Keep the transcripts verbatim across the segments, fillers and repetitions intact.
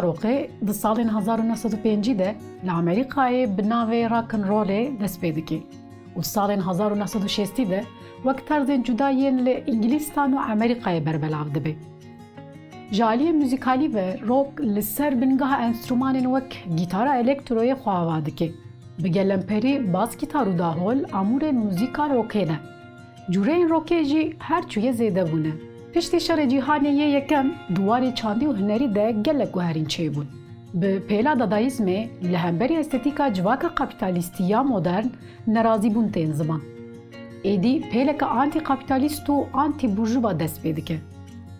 Rockê di salên hezar û neh sed û pêncî de li Amerîkayê bi navê rock and rollê dest pê dike û di salên hezar û neh sed û şêstî de wek terzên cuda yên li Îngilîstan û Amerîkayê berbelav dibe. Ji aliyê muzîkalî ve rock li ser bingeha enstrûmanên wek gîtara elektroyê xwe ava dike. Bi gelemperî bas gîtar û dahol amûrên muzîka rockê ne. Cûreyên rockê jî her çûyê zêde bûne. Piştî Şerê Cîhanê yê Yekem di warê çandî û hunerî de gelek guherîn çêbûn. Bi pêla dadaîzmê li hemberî estetîka civaka kapîtalîstî ya modern nerazîbûn tên ziman. Êdî pêleke antîkapîtalîst û antîburjuva dest pê dike.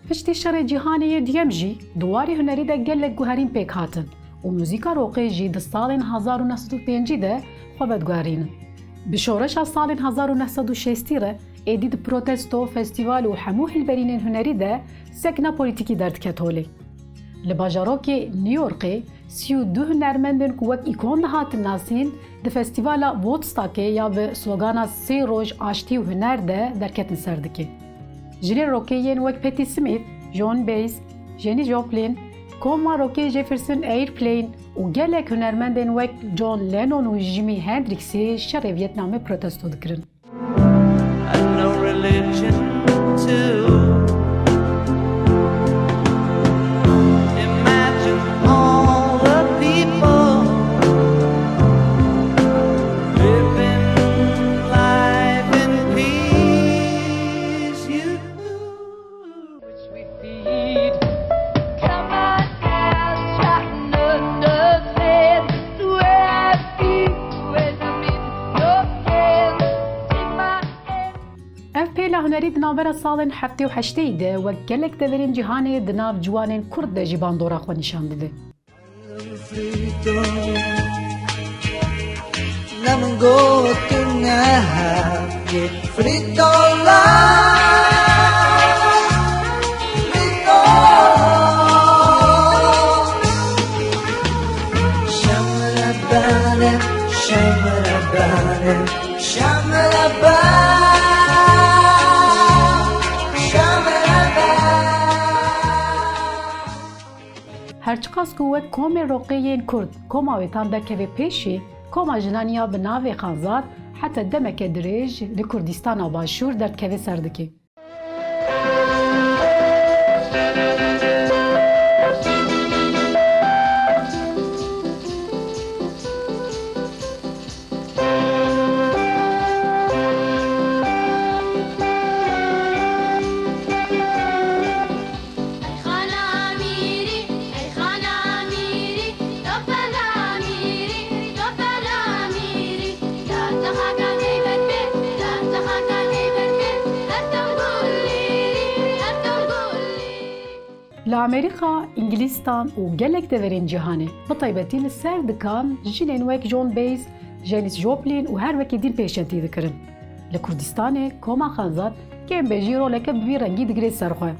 Piştî Şerê Cîhanê yê Duyem jî di warê hunerî de gelek guherîn pêk hatin û muzîka rockê jî di salên hezar û neh sed û pêncî de xwe veguherînin. Bi şoreşa salên hezar û neh sed û şêstî re êdî di protesto, festîval û hemû hilberînên hunerî de sekna polîtîkî derdiket holê. Li bajarokê New Yorkê sî û du hunermendên ku wek îkon dihatin nasîn, di festîvala Woodstockê ya bi slogana Sê roj aştî û huner de derketin ser dikê. Jinên rockê yên wek Patti Smith, Joan Baez, Janis Joplin, koma rockê Jefferson Airplane û gelek hunermendên wek John Lennon û Jimi Hendrixê şerê Vietnamê protesto dikirin. And no religion too. Imagine all the people living life in peace. You Which we feed. Come on, girls, strutting up the bed. Swear a few words of me, your hands, take my hand. Ev pêla hunerî di navbera salên heftê û heştê de wek gelek deverên cîhanê di nav ciwanên Kurd de jî bandora xwe nîşan dide. Frito. Ne min got tu ne hebû. Frito la. Frito. Şemre bane, şemre bane, şemre bane, şemre bane. Her çiqas ku wek komê roqê yên Kurd koma wê tan derkeve pêşî, koma jinan ya bi navê Xanzad heta demeke dirêj li Kurdistana Başûr derdkeve ser dikê. Ey xana Amîrî, ey xana Amîrî, to pera Amîrî, to pera Amîrî, ya te xaka heybet be, ya te xaka heybet be, her tim gulîrî, her tim gulîrî. Li Amerîka, Îngilîstan û gelek deverên cîhanê, bi taybetî li ser dikan jinên wek Joan Baez, Janis Joplin û her wekî din pêşetî dikirin. Li Kurdistanê koma Xanzad kêm be jî roleke bi vî rengî digire ser xwe.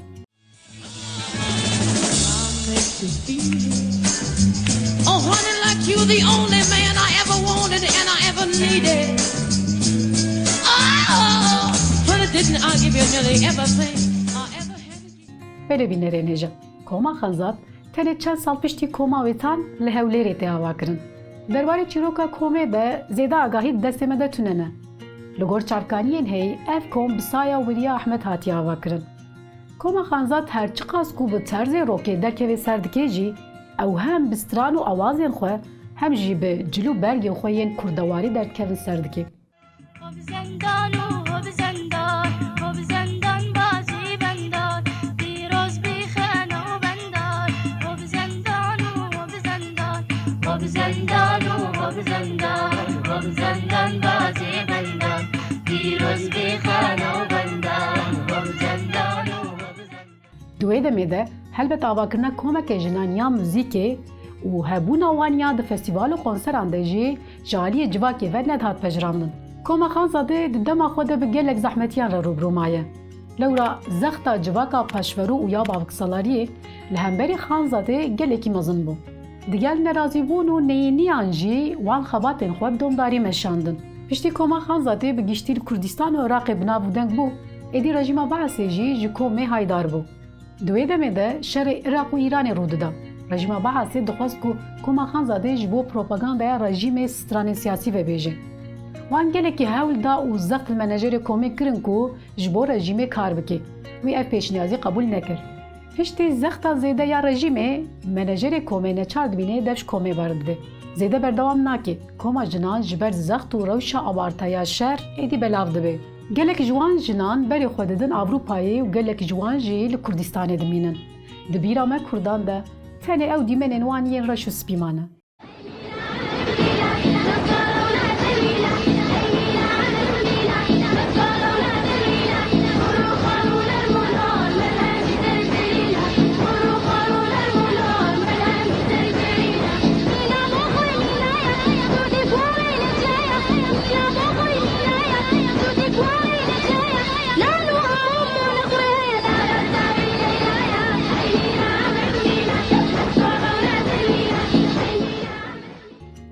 Oh, honey, like you, the only man I ever wanted and I ever needed. Oh, honey, didn't I give you nearly everything I ever had? Belê bînerên hêja. Koma Xanzad tenê çend sal piştî koma wê tan li Hewlêrê tê avakirin. Derbarê çîroka komê de zêde agahî di destê me de tune ne. Li gor çavkaniyên heyî ev kom bi saya Wiliya Ehmed hatiye avakirin. Koma Xanzad her çiqas ku bi terzê rokê derkeve ser dikê jî, ew hem bi stran û awazên xwe, hem jî bi cil û bergên xwe yên kurdewarî derdikevin ser dikê. Hop zendan û hop zendan, hop zendan bazî bendan, pîroz bî xene û bendan. Hop zendan û hop zendan, hop zendan û hop zendan, hop zendan bazî bendan, pîroz bî xene û bendan. Hop zendan û hop zendan. Di wê demê de helbet avakirina komeke jinan ya muzîkê û hebûna wan ya di festîval û konseran de jî ji aliyê civakê ve nedihat pejirandin. Koma Xanzadê di dema xwe de bi gelek zehmetiyan re rûbirû maye. Lewra zexta civaka paşverû û ya baviksalariyê li hemberî Xanzadê gelekî mezin bû. Digel nerazîbûn û neyîniyan jî wan xebatên xwe bi domdarî meşandin. Piştî koma Xanzadê bi giştî li Kurdistan û Iraqê bi nav û deng bû, êdî rejîma Baasê jî ji komê haydar bû. Di wê demê de şerê Iraq û Îranê rû dida. Rejîma Baasê dixwest ku Koma Xanzadê ji bo propagandaya rejîmê stranên siyasî vebêje. Wan gelekî hewl da û zext li menajerê komê kirin ku ji bo rejîmê kar bike. Wî ev pêşniyazî qebûl nekir. Piştî zexta zêde ya rejîmê, menajerê komê neçar dibîne dev ji komê berdide. Zêde berdewam nake. Koma jinan ji ber zext û rewşa abarta ya şer êdî belav dibe. Gelek ji wan jinan berê xwe didin Ewropayê û gelek ji wan jî li Kurdistanê dimînin. Di bîra me Kurdan de tenê ew dîmenên wan yên reş û spî mane.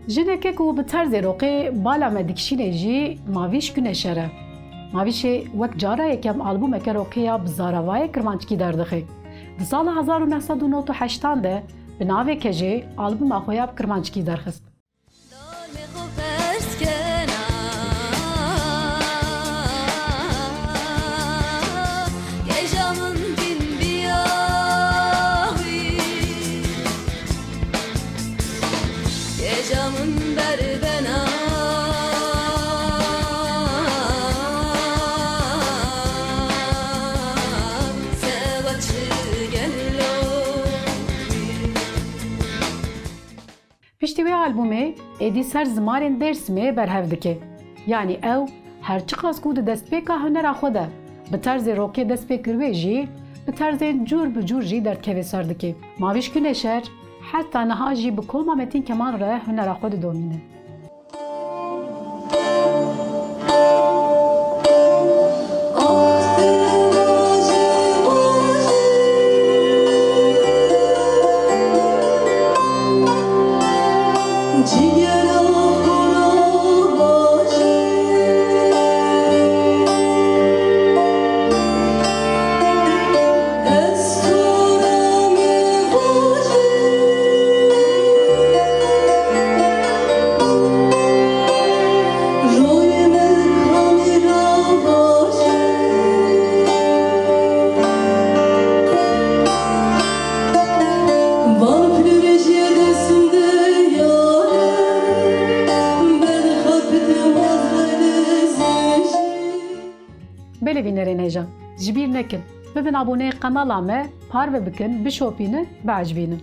Jineke ku bi terzê roqê bala me dikişîne jî Mavîş Guneşer e. Mavîşê wek cara yekem albûmeke roqê ya bi zaravayê kirmanckî derdixe. Di sala hezar û neh sed û nod û heştan de bi navê Kejê albûma xwe ya bi kirmanckî derxist. Dalmê xwe ferz kena, keja min din biya wî. Keja min berbena, seba çi gelo wî. Piştî wê albûmê êdî ser zimarên Dêrsimê berhev dike. Yanî ew her çiqas ku di destpêka hunera xwe de bi terzê rockê dest pê kiribê jî, bi terzên cûr bi cûr jî derdkevê ser dike. Mavîş Guneşer heta niha jî bi Koma Metîn Kemal re hunera xwe didomîne. Belê bînerên hêja, ji bîr nekin, bibin aboneyê qenala me, parve bikin, bişopînin, biecibînin.